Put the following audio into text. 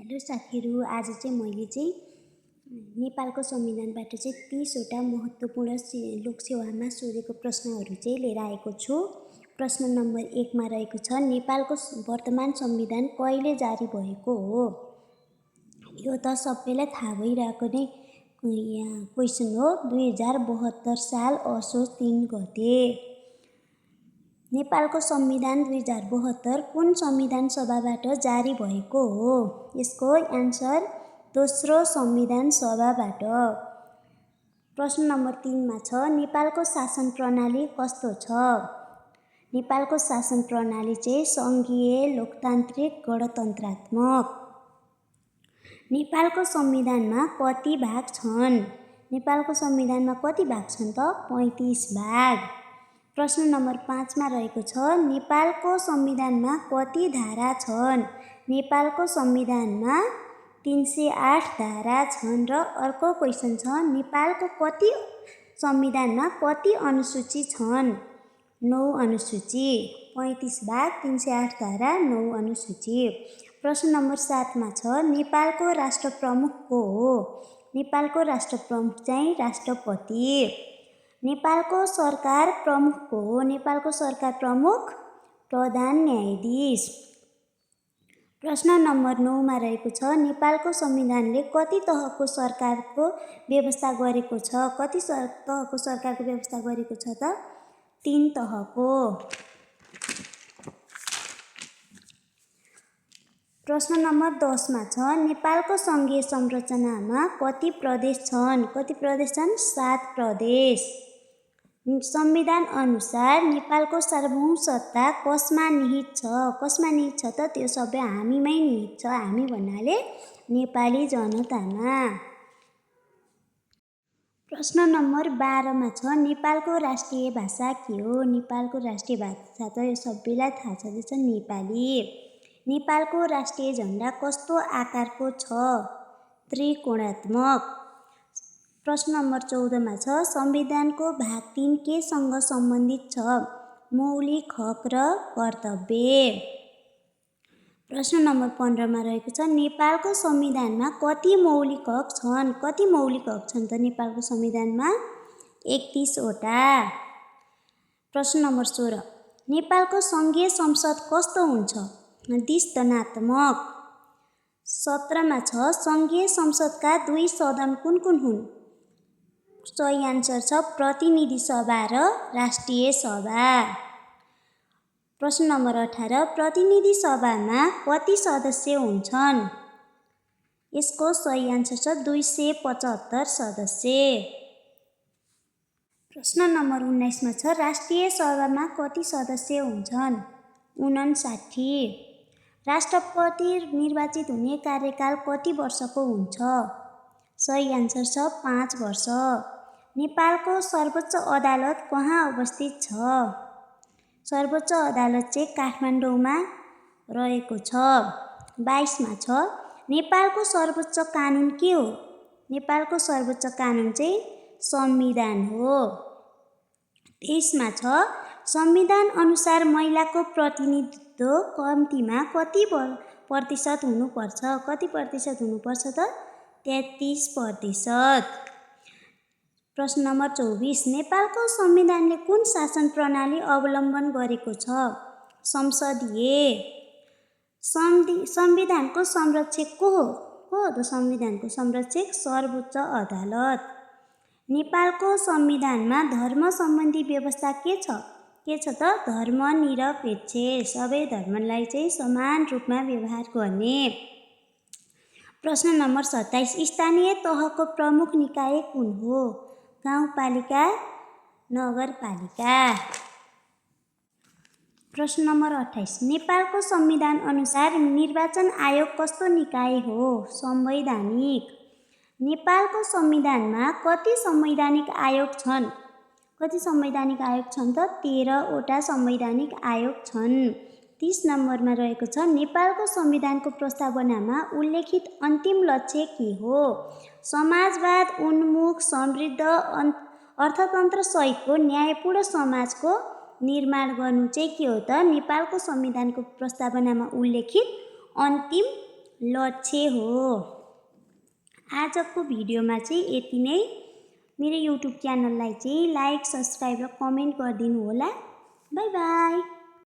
Hello साथीहरू, आज चाहिँ मैले नेपालको संविधानबाट 30वटा महत्त्वपूर्ण लोकसेवामा सोधेको प्रश्नहरू लिएर आएको छु। प्रश्न नम्बर 1मा रहेको छ, नेपालको वर्तमान संविधान कहिले जारी भएको हो? यो त सबैलाई थाहा भइरहेको नै क्वेसन हो। 2072 साल असोज 3 गते नेपालको संविधान 2072 कुन संविधान सभाबाट जारी भएको हो? यसको एन्सर दोस्रो संविधान सभाबाट। प्रश्न नम्बर 3मा छ, नेपालको शासन प्रणाली कस्तो छ? नेपालको शासन प्रणाली चाहिँ सङ्घीय, लोकतान्त्रिक, गणतन्त्रात्मक। नेपालको संविधानमा कति भाग छन्? नेपालको संविधानमा कति भाग छन् त? 35 भाग। प्रश्न नम्बर 5मा रहेको छ, नेपालको संविधानमा कति धारा छन्? नेपालको संविधानमा 308 धारा छन्। र अर्को क्वेसन छ, नेपालको संविधानमा कति अनुसूची छन्? 9 अनुसूची। 35 भाग, 308 धारा, 9 अनुसूची। प्रश्न नम्बर 7मा छ, नेपालको राष्ट्र प्रमुख को हो? नेपालको राष्ट्र प्रमुख चाहिँ राष्ट्रपति। नेपालको सरकार प्रमुख को हो? नेपालको सरकार प्रमुख प्रधान न्यायाधीश। प्रश्न नम्बर 9मा रहेको छ, नेपालको संविधानले कति तहको सरकारको व्यवस्था गरेको छ? कति तहको सरकारको व्यवस्था गरेको छ त? 3 तहको। प्रश्न नम्बर 10मा छ, नेपालको सङ्घीय संरचनामा कति प्रदेश छन्? कति प्रदेश छन्? 7 प्रदेश। संविधान अनुसार नेपालको सार्वभौम सत्ता कसमा निहित छ? कसमा निहित छ त? त्यो सबै हामीमै निहित छ। हामी भन्नाले नेपाली जनतामा। प्रश्न नम्बर 12मा छ, नेपालको राष्ट्रिय भाषा के हो? नेपालको राष्ट्रिय भाषा त यो सबैलाई थाहा छ, त्यो छ नेपाली। नेपालको राष्ट्रिय झन्डा कस्तो आकारको छ? त्रिकोणात्मक। प्रश्न नम्बर 14मा छ, संविधानको भाग 3 केसँग सम्बन्धित छ? मौलिक हक र कर्तव्य। प्रश्न नम्बर 15मा रहेको छ, नेपालको संविधानमा कति मौलिक हक छन्? कति मौलिक हक छन् त नेपालको संविधानमा? 31वटा। प्रश्न नम्बर 16, नेपालको सङ्घीय संसद कस्तो हुन्छ? द्विसदनात्मक। 17मा छ, सङ्घीय संसदका 2 सदन कुन कुन हुन्? सही आन्सर छ प्रतिनिधि सभा र राष्ट्रिय सभा। प्रश्न नम्बर 18, प्रतिनिधि सभामा कति सदस्य हुन्छन्? यसको सही आन्सर छ 275 सदस्य। प्रश्न नम्बर 19मा छ, राष्ट्रिय सभामा कति सदस्य हुन्छन्? 59। राष्ट्रपति निर्वाचित हुने कार्यकाल कति वर्षको हुन्छ? सही आन्सर छ 5 वर्ष। नेपालको सर्वोच्च अदालत कहाँ अवस्थित छ? सर्वोच्च अदालत चाहिँ काठमाडौँमा रहेको छ। 22मा छ, नेपालको सर्वोच्च कानुन के हो? नेपालको सर्वोच्च कानुन चाहिँ संविधान हो। 23मा छ, संविधान अनुसार महिलाको प्रतिनिधित्व कम्तीमा कति प्रतिशत हुनुपर्छ? कति प्रतिशत हुनुपर्छ त? 33%। प्रश्न नम्बर 24, नेपालको संविधानले कुन शासन प्रणाली अवलम्बन गरेको छ? संसदीय। संविधानको संरक्षक को हो? को हो त संविधानको संरक्षक? सर्वोच्च अदालत। नेपालको संविधानमा धर्म सम्बन्धी व्यवस्था के छ? के छ त? धर्मनिरपेक्ष, सबै धर्मलाई चाहिँ समान रूपमा व्यवहार गर्ने। प्रश्न नम्बर 27, स्थानीय तहको प्रमुख निकाय कुन हो? गाउँपालिका, नगरपालिका। प्रश्न नम्बर 28, नेपालको संविधान अनुसार निर्वाचन आयोग कस्तो निकाय हो? संवैधानिक। नेपालको संविधानमा कति संवैधानिक आयोग छन्? कति संवैधानिक आयोग छन् त? 13वटा संवैधानिक आयोग छन्। 30 नम्बरमा रहेको छ, नेपालको संविधानको प्रस्तावनामा उल्लेखित अन्तिम लक्ष्य के हो? समाजवाद उन्मुख समृद्ध अर्थतन्त्र सहितको न्यायपूर्ण समाजको निर्माण गर्नु चाहिँ के हो त? नेपालको संविधानको प्रस्तावनामा उल्लेखित अन्तिम लक्ष्य हो। आजको भिडियोमा चाहिँ यति नै। मेरो युट्युब च्यानललाई चाहिँ लाइक, सब्सक्राइब र कमेन्ट गरिदिनु होला। By by.